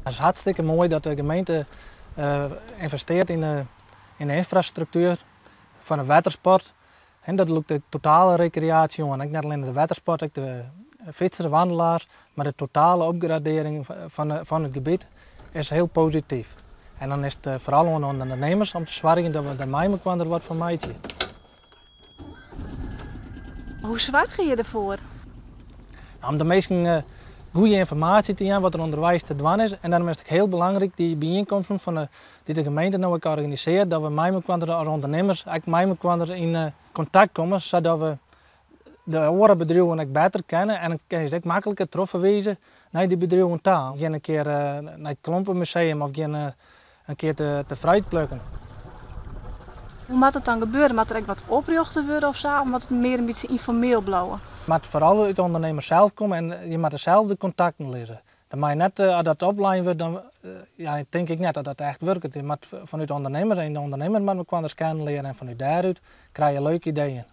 It is hartstikke moai dat de gemeente ynvestearret yn de, yn de ynfrastruktuer fan de wettersport. En dat lûkt de totale rekreaasje oan. Ek net allinnich de wettersport, ek de fytsers, wandelaars, mar de totale opgradearring fan it gebiet is hiel posityf. En dan is it foaral oan de ûndernimmers om te soargjen dat we der mei mekoar der wat fan meitsje. Hoe soargje je derfoar? Om de minsken goede ynformaasje te jaan wat der ûnderweis te dwaan is. En dêrom is it ek hiel belangryk dy byienkomsten fan de, dy't de gemeente no ek organisearret, dat we mei mekoar as ûndernimmers ek mei mekoar yn kontakt komme, sadat we de oare bedriuwen ek better kenne en dan kinne se ek makliker trochferwize nei dy bedriuwen ta. Gean in kear nei it Klompenmuseum of gean in kear te fruitplukken. Hoe moat it dan gebeure? Moat der ek wat oprjochte wurde of sa? Of moat it mear in bytsje ynformeel bliuwe? It moat foaral út de ûndernimmers sels komme en je moatte sels de kontakten lizze. Dan mei net, as dat oplein wurdt, dan ja, tink ik net dat dat echt wurket. Je moat fanút de ûndernimmers en de ûndernimmers moatte mekoar kennen leare en fanút dêrút krije je leuke ideeën.